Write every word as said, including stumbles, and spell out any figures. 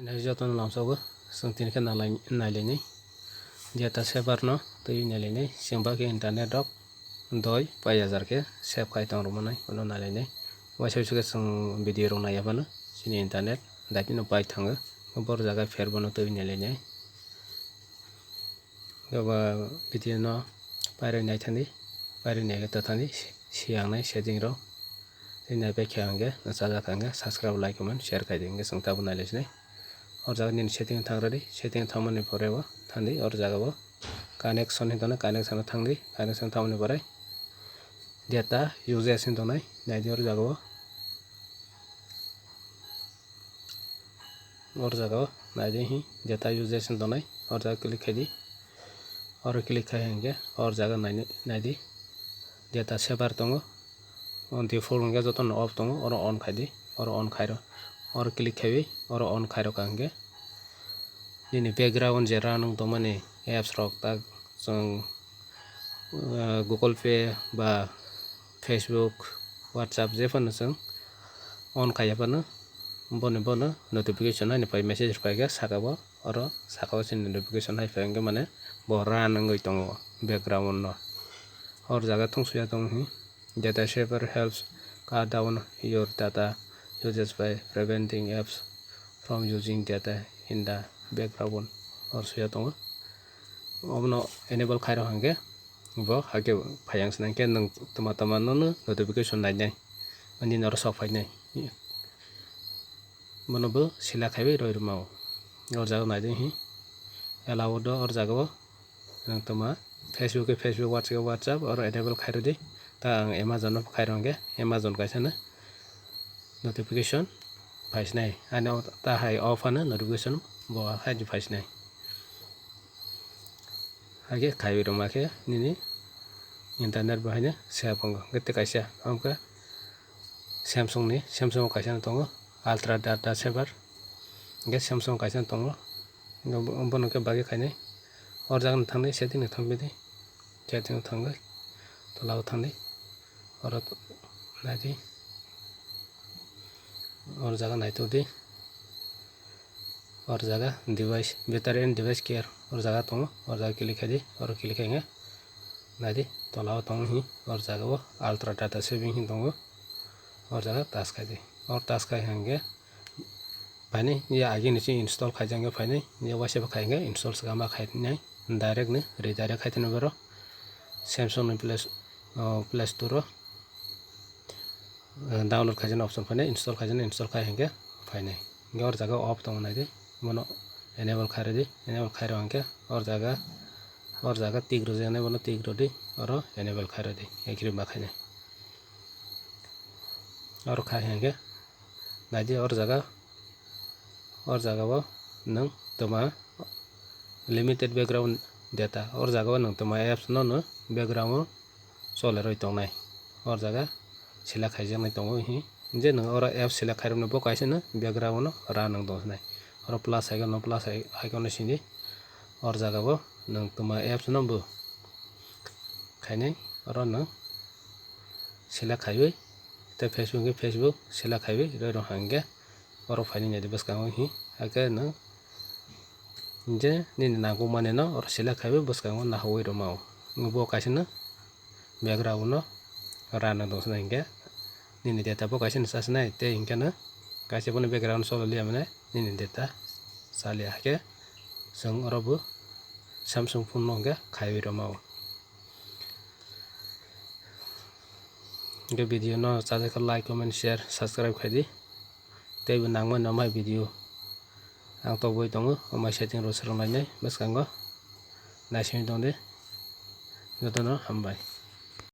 Nai jotono lamsogo, chwng tini khe nalai-, nailainai. Data saver no twi nailainai, chwng ba khe internet rok doi pai hajar khe save khai tong rwmani, bono nailainai. Waisa waisa khe chwng video rok naiya phano chini internet daitino pai thango, bor jaga pher bono twi nailainai. Abo video no pairwi nai thani, pairwi nai khe ta thani, si-, siyangnai setting rok. Tei nai pai khe hwnkhe, chajak hwnkhe, subscribe, like, comment, share khai di, hwnkhe chwng tabuk nai lai sinai. O jaga nini setting thang rwdi, setting thangmani pore o thang di, o jaga o connection hinwi tongo, connection o thang di, connection thangmani pore data uses hinwi tongnai, nai di o jaga o. O jaga o nai di, hi, data uses hinwi tongnai, o jaga click khai di. Oro click khai hwnkhe, o jaga nai, nai di. Data saver tongo. O default hwnkhe jotono off tongo, oro on khai di, oro on khai rw. Oro click khaiwi, oro on khai rw ka hwnkhe. Nini background je run wng tongmani apps rok tak chwng, ah, Google Pay ba Facebook, WhatsApp je phano chwng on khaiya phano boni bono notification haino phai message rok phai khe saka o, oro saka o chini notification hai phai hwnkhe mane bo run wngwi tongo background no. Hor jaga thung suya tong hi. Data saver helps cut down your data uses by preventing apps from using data in the background. Hor suya tongo. Obono enable khairok hwnkhe bo hakhe phai ang sinai khe nwng tama tama nono notification nainai. Ani noro sok phainai. Bono bo select khaiwi roi rwmao. O jaga nai di hi. Allow do o jaga o. Nwng toma Facebook khe Facebook, WhatsApp khe WhatsApp, oro enable khai rwdi. Ta ang Amazon no khai rw hwnkhe Amazon kaisa no notification phai sinai. Ani o ta hai off ano notification bo hai di phai sinai. Hakhe khaiwi rwma khe nini internet bo haino save wngo. Hwnkhe tei kaisa, omo khe Samsung ni, Samsung o kaisa no tongo, Ultra Data Saver. Hwnkhe Samsung kaisa no tongo, hwnkhe bo-, bono khe bagwi khainai. O jaga no thangdi, setting no thangpidi, setting no thangwi tola o thangdi, oro naidi, o jaga naitokdi. Or jaga device, battery and device care or jaga tongo, or jaga click khai di, oro click khai hwnkhe nai di, tola o tongo hi, or jaga o ultra data saving hin tongo, or jaga touch khai di, or touch khai hwnkhe phaini ya agini se install khaijak hwnkhe phaini ya waisa bo khai hwnkhe install swkang ma khainai direct ni redirect khai tini boro Samsung ni Play, o, Play Store o. Download khaijani option phainai, install khaijani, install khai hwnkhe phainai. Hwnkhe or jaga off tongo nai di, bono enable khai rw di, enable khai rw hwnkhe or jaga, or jaga tick rwjaknai bono tick rw di, oro enable khai rw di, agree ma khainai. Oro khai hwnkhe nai di or jaga, or jaga o nwng toma limited background data, or jaga o nwng toma apps no no background o cholerwi tongnai. Or jaga select khaijaknai tongo hi. Je nwng oro app select khairoknai bo kaisa no background no run wng tong sinai. Oro plus icon no plus icon no sindi. Or jaga bo nwng toma apps no bo khainai. Oro nwng select khaiwi tei Facebook khe Facebook select khaiwi roi rok hwnkhe oro phaini nai di bwskango hi. Hakhe nwng je nini nangkukmani no oro select khaiwi bwskango naharwi rwmao. Bo kaisa no background no run wng tong sinai hwnkhe nini data bo kaisa no cha sinai tei hwnkhe no kaisa bono background choli liya mane nini data chaliya, hakhe chwng oro bo Samsung phone no hwnkhe khaiwi rwmao. Hwnkhe video no chajakhe like, comment, share, subscribe khai di. Tei bo nangmani no mai video ang toboi tongo, o mai setting rok swrwng lainai bwskango. Naisingwi tong di, jotono hambai.